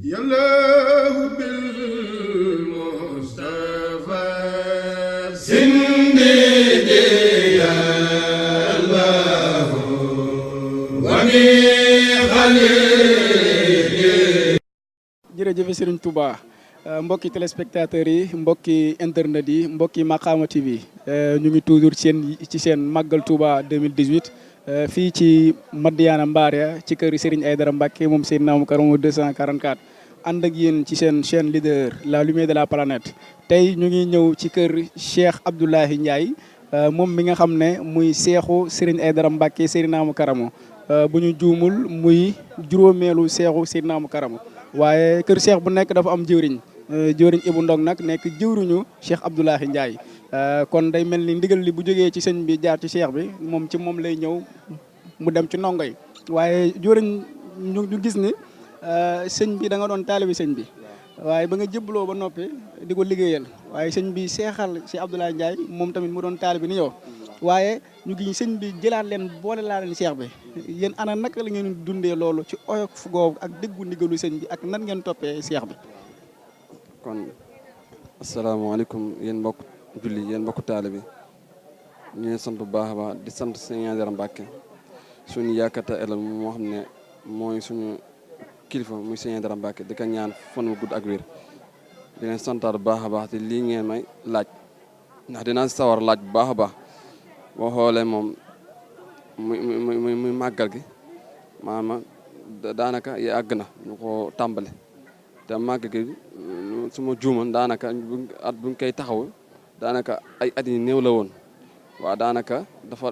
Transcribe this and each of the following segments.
يلاه بالمصطفى سندي يا الله وني خليل. jërëjëf Serigne Touba mbokki téléspectateurs yi mbokki internet yi mbokki Makhama TV ñu ngi toujours ci seen màggal Touba 2018 fii ci Madiyana Mbaria ci kër Serigne Aïdara Mbacké moom Seydina Moukarama 244 ànd ak yéen ci seen chaîne leader la lumière de la planète. tey ñu ngi ñëw ci kër Cheikh Abdoulahi Ndiaye moom mi nga xam ne muy seexu Serigne Aïdara Mbacké Seydina Moukarama bu ñu juumul muy juróomeelu seexu Seydina Moukarama waaye kër Cheikh bu nekk dafa am jëwriñ jëwriñ Ibou Ndong nag nekk jëwriñu Cheikh Abdoulahi Ndiaye kon day mel ni ndigal li bu jógee ci sëñ bi jaar ci Cheikh bi moom ci moom lay ñëw mu dem ci ndongo yi waaye jëwriñ ñu gis ni sëñ bi da nga doon taalibi sëñ bi waaye ba nga jëbloo ba noppi di ko liggéeyal waaye sëñ bi seexal Cheikh Abdoulahi Ndiaye moom tamit mu doon taalibi ni yow waaye ñu ngi sëñ bi jëlaat leen boole laa leen Cheikh bi yéen ana naka la ngeen dundee loolu ci oyof googu ak déggu ndigalu sëñ bi ak nan ngeen toppee Cheikh bi. kon asalaamaaleykum yéen mbokk julli yéen mbokk taalibe bi ñu ngi sant bu baax a baax di sant sëñ Aïdara Mbacké suñu yaakaar ëllëg moo xam ne mooy suñu kilifa muy sëñ Aïdara Mbacké di ko ñaan fan wu gudd ak wér di leen santaat bu baax a baax te lii ngeen may laaj ndax dinaa sawar laaj bu baax a baax boo xoolee moom muy màggal gi maanaam daanaka yàgg na ñu ko tàmbale te màgg gi su ma juumoon daanaka at buñ koy taxaw daanaka ay at yi néew la woon waaw daanaka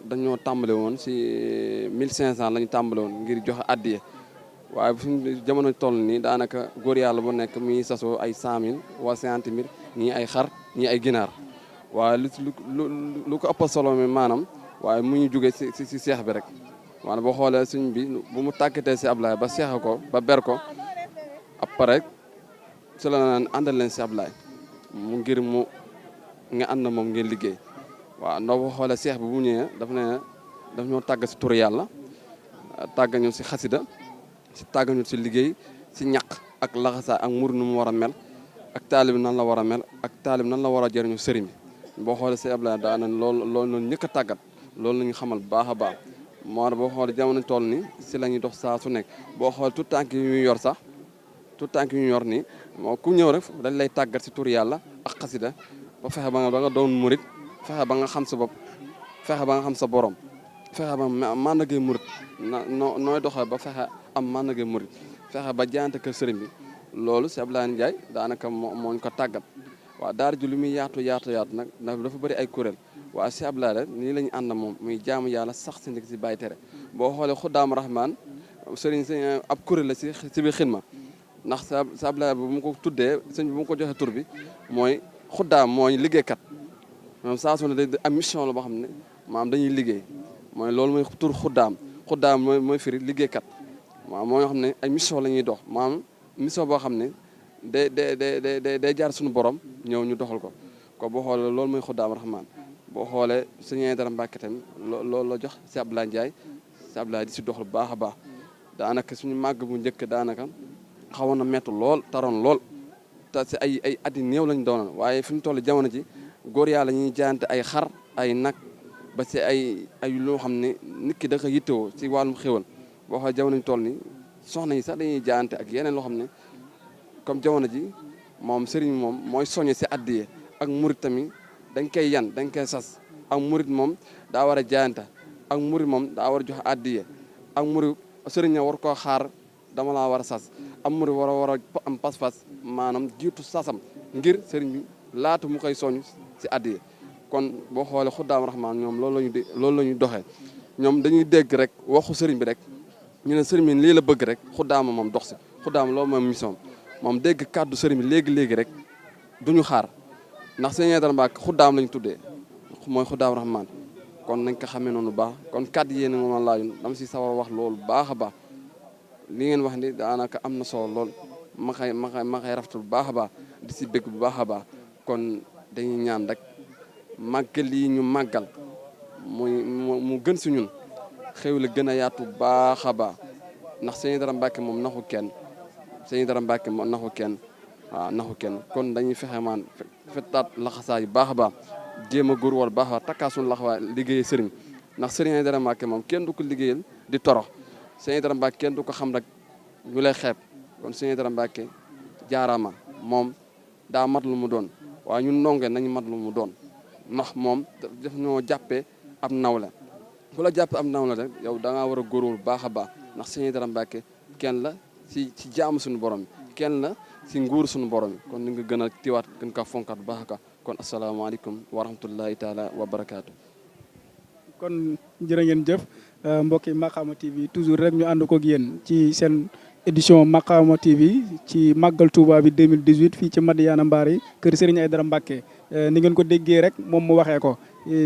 dañoo tàmbale woon si 1500 la ñu tàmbale woon ngir joxe addiye waaye fu jamono toll nii daanaka góor yàlla bu nekk mi sasoo ay 100 000 waa 50 000 ñii ay xar ñii ay ginaar waaye lu ko ëpp solo mi maanaam waaye mu ñu jógee si seex bi rek maanaam boo xoolee suñ bi bu mu tàkkatee si Ablaye ba seexe ko ba ber ko après su la naan àndal leen si Ablaye mu ngir mu nga ànd moom ngeen liggéey waaw ndax boo xoolee seex bi bu ñëwee daf ñoo tàgg si turu yàlla tàgg ñu si xasida si tàgg ñu si liggéey si ñaq ak laxasaay ak mur nu mu war a mel ak taalib nan la war a mel ak taalib nan la war a jëriñu sëriñ bi boo xoolee si Ablaye daana loolu noonu ñëkk a tàggat loolu la ñu xamal baax a baax moo tax boo xoolee jamono toll ni si la ñuy dox saa su nekk boo xoolee tout tànk yi ñuy yor sax tout tànk yi ñu yor nii moo ku ñëw rek dañ lay tàggat si tur yàlla ak xasida ba fexe ba nga doon murit fexe ba nga xam sa bopp fexe ba nga xam sa borom fexe ba màndagee murit nooy doxee ba fexe am màndagee murit fexe ba jaante kër sëriñ bi loolu si Abdoulaye Ndiaye daanaka moo ñu ko tàggat waaw daara ji lu muy yaatu nag ndax dafa bëri ay kuréel waaw si Abdoulaye rek nii la ñu ànd moom muy jaamu yàlla sax si ndig si bàyyi tere boo xoolee Xuddaam Rahman sëriñ si ab kuréel la si biir xidma ndax sa Abdoulaye bu mu ko tuddee sëñ bi bu mu ko joxee tur bi mooy xuddaam mooy liggéeykat moom saa su ne day am mission la boo xam ne maanaam dañuy liggéey mooy loolu mooy tur xuddaam mooy firi liggéeykat waaw moo xam ne ay mission la ñuy dox maanaam mission boo xam ne day jaar suñu borom ñëw ñu doxal ko boo xoolee loolu mooy xuddaam Rahman boo xoolee sëñ Aïdara Mbacké tamit loolu la jox si Abdoulaye Ndiaye si Abdoulaye di si dox lu baax a baax daanaka suñu màgg bu njëkk daanaka xawoon na mettu lool taroon lool te si ay at yi néew lañ doonoon waaye fi ñu toll jamono ji góor yàlla ñuy jaayante ay xar ay nag ba si ay loo xam ne nit ki da ko yittewoo si wàllum xéwal boo xoolee jamono ji toll ni soxna yi sax dañuy jaayante ak yeneen loo xam ne comme jamono ji moom sëriñ moom mooy soññe si addiye ak murit tamit dañ koy dañ koy sas ak murit moom daa war a jaayante ak murit moom daa war a joxe addiye ak murit sëriñ war koo xaar dama laa war a sas am murit war a am pas-pas maanaam jiitu sasam ngir sëriñ bi laata mu koy soññ si addiye kon boo xoolee Xuddaam Rahman ñoom loolu la ñuy doxee ñoom dañuy dégg rek waxu sëriñ bi rek ñu ne sëriñ bi lii la bëgg rek Xuddaam moom dox si Xuddaam loolu mooy mission moom dégg kàddu sëriñ bi léegi rek duñu xaar ndax sëñ Aïdara Mbacké Xuddaam lañ tuddee mooy Xuddaam Rahman kon nañ ko xamee noonu baax kon kàddu yéen moom la laajoon dama si sawar wax loolu baax a baax li ngeen wax ni daanaka am na solo lool ma xay rafetlu bu baax a baax di si bëgg bu baax a baax kon dañuy ñaan rek màggal yi ñu màggal mu gën si ñun xew la gën a yaatu baax a baax ndax sëñ Aïdara Mbacké moom naxu kenn Sëñ Dara Mbàkke moo naxu kenn waaw naxu kenn kon dañuy fexe maan fettaat laxasaa yu baax a baax jéem a góor wal baax a takkaa suñu laxawaay liggéeyee sëriñ ndax Sëñ Dara Mbàkke moom kenn du ko liggéeyal di torox Sëñ Dara Mbàkke kenn du ko xam rek ñu lay xeeb kon Sëñ Dara Mbàkke jaaraama moom daa mat lu mu doon waaye ñun ndonge nañu mat lu mu doon ndax moom daf ñoo jàppee ab nawle ku la jàppee ab nawle rek yow da ngaa war a góorgóorlu baax a baax ndax Sëñ Dara Mbàkke kenn la ci jaamu suñu borom kenn la si nguur suñu borom kon ni nga gën a tiwaat gën kaa fonkaat bu baax a kon asalaamaaleykum wa rahmatullahi taala wa barakaatu. kon jërë ngeen jëf mbokki Makhama TV toujours rek ñu ànd ko ak yéen ci seen édition Makhama TV ci màggal Touba bi 2018 fii ci Madiyana Mbari kër Serigne Aïdara Mbacke ni ngeen ko déggee rek moom mu waxee ko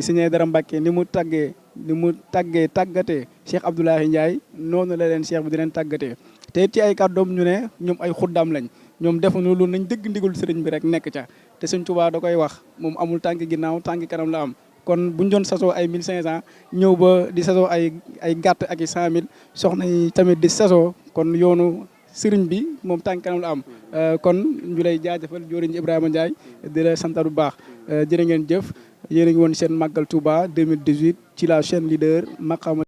Serigne Aïdara Mbacke ni mu tàggatee Cheikh Abdoulahi Ndiaye noonu la leen Cheikh bi di leen tàggatee te it ci ay kàddoom ñu ne ñoom ay xuddaam lañ ñoom defuñu lu nañ dëgg ndigul sëriñ bi rek nekk ca te Sëriñ Touba da koy wax moom amul tànk ginnaaw tànk kanam la am kon buñ doon sasoo ay 1500 ñëw ba di sasoo ay gàtt ak i 100000 soxna yi tamit di sasoo kon yoonu sëriñ bi moom tànk kanam la am kon ñu lay jaajëfal joriñ Ibrahima Ndiaye di la sant bu baax jërë ngeen jëf yéen a ngi woon seen màggal Touba 2018 ci la chaîne leader Makhama